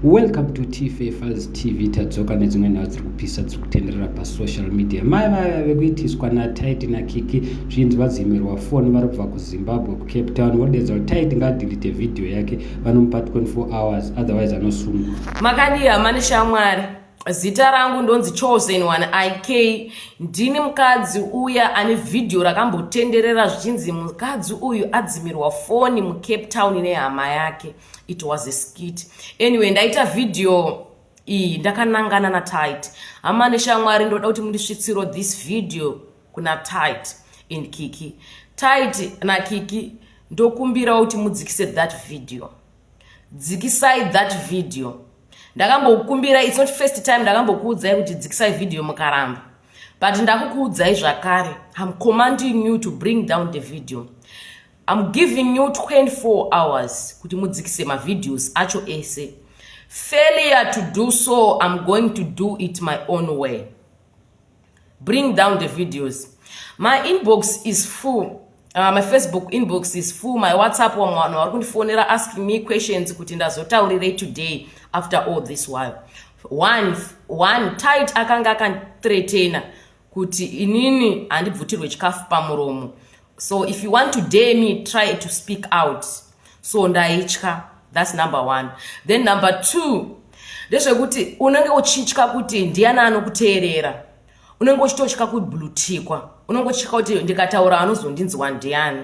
Welcome to TFA Files TV. Tadzoka nedzimwe nhau dziri kupisa dziri kutenderera pasocial media. Mai vaya vekuitiswa naTaiti naKiki zvinzi vadzimirwa foni vari kubva kuZimbabwe kuCape Town vodedza kuti Taiti ngaadhilite vhidhiyo yake vanomupa 24 hours otherwise anosungwa. Makadii hama neshamwari? Zita rangu ndonzi Chosen One IK. Ndini mukadzi uya ane vhidhiyo rakambotenderera zvichinzi mukadzi uyu adzimirwa foni muCape Town nehama yake. It was a skit. Anyway, ndaita vhidhiyo iyi ndakanangana naTight. Hama neshamwari, ndoda kuti mundisvitsiro this video kuna Tight and Kiki. Tight naKiki, ndokumbirawo kuti mudzikise that video. Dzikisai that video. Ndakambokumbira, it's not first time ndakambokuudzai kuti dzikisai video mukaramba, but ndakukuudzai zvakare. I'm commanding you to bring down the video. I'm giving you 24 hours kuti mudzikise mavideos acho ese. Failure to do so, I'm going to do it my own way. Bring down the videos. My inbox is full. My Facebook inbox is full. My WhatsApp, vamwe vanhu vari kundifonera asking me questions kuti ndazotaurirei today after all this while. One Tight akanga akandithreatena kuti inini handibvutirwe chikafu pamuromo, so if you want to dare me, try to speak out. So ndaitya. That's number one. Then number two ndezvekuti unenge uchitya kuti ndiani anokuteerera, unenge uchitotya kublutikwa, unenge uchitya kuti ndikataura anozondinzwa ndiani.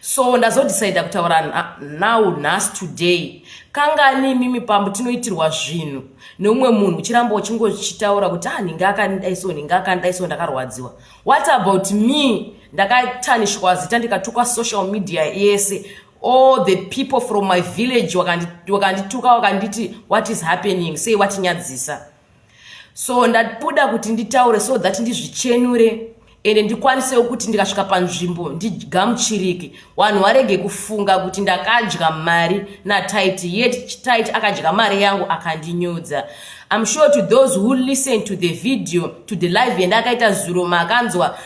So ndazodecida kutaura now, nhasi, today. Kangani mimi pambo tinoitirwa zvinhu neumwe munhu, uchiramba uchingochitaura kuti ah, nhinge akandidai so, nhinge akandidai so, ndakarwadziwa. What about me? Ndakatanishwa zita, ndikatukwa social media yese. All the people from my village wakandituka, wakanditi, "What is happening? Sei watinyadzisa?" So ndabuda kuti nditaure so that ndizvichenure ende ndikwanisewo kuti ndikasvika panzvimbo ndigamuchirike, vanhu varege kufunga kuti ndakadya mari naTight, yet Tight akadya mari yangu akandinyudza. I'm sure to those who listen to the video, to the live yandakaita zuro, makanzwa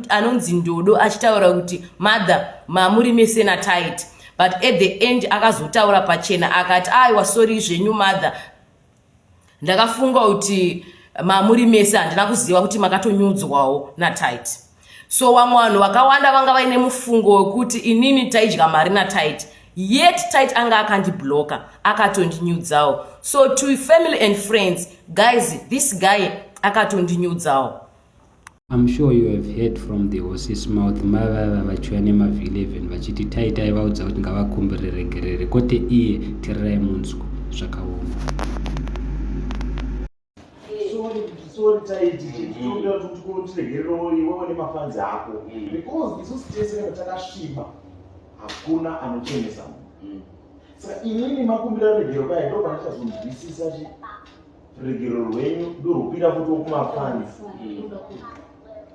anonzi Ndodo achitaura kuti, "Mother, mamuri mese naTight," but at the end akazotaura pachena akati, "Aiwa, sorry zvenyu mother, ndakafunga kuti mamuri mese, handina kuziva kuti makatonyudzwawo naTight." So vamwe vanhu vakawanda vanga vaine mufungo wekuti inini taidya mari naTight, yet Tight anga akandibloka, akatondinyudzawo. So to family and friends, guys, this guy akatondinyudzawo. I'm sure you have heard from the horse's mouth. Mai vaiva vachiuya nemavhi11 vachiti Taita aivaudza kuti ngavakumbire regerere kwete iye. Tererai munzwa zvakaoma. Sorry, sorry Taiti, tinoda kuti tiregererewo iwewe nemafans ako, because isusu tese kana takasviba hakuna anochenesa munhu. Saka inini makumbira regero kaya, ndo pandichazonzwisisa chi regero rwenyu ndorupira futi wokumafans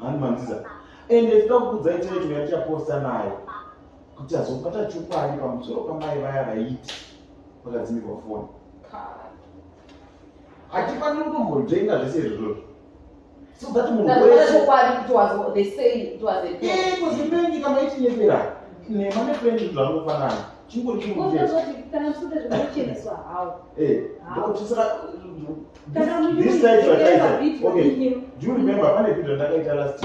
handi manziza. Ende toda kukudzai Taito yatichaposta nayo kuti azobata chokwadi pamusoro pamai vaya vaiti vakadzimirwa foni. Hatifaniri kutombodzenga zvese izvozvo so that munhu wese Chokwadi, it was, they say it was a Kuzipengi kama itinyepera nhema neprank zvangofanana, chingori chinhu chete. Kana musude zvinocheneswa hawo. Ndokuti saka Kana this time zvataita video okay iyo. Do you remember pane video ndakaita last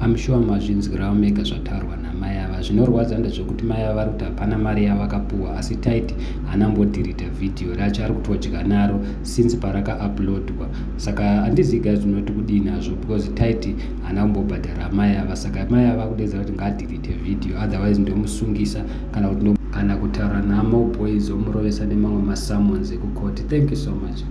I'm sure mazvinzwirawo mega zvataurwa namai ava. Zvinorwadza ndezvekuti mai ava vari kuti hapana mari yavakapuwa, asi Taiti haana mbodhirita vhidhiyo racho, ari kutodya naro since parakauploadwa. Saka handizivi guys unoti kudii nazvo, because Taiti haana kumbobhadhara mai ava. Saka mai ava kudedza kuti ngaadhirite vhidhiyo, otherwise ndomusungisa kana kuti kana kutaura namo boys omurovesa nemamwe masummons ekukoti. Thank you so much.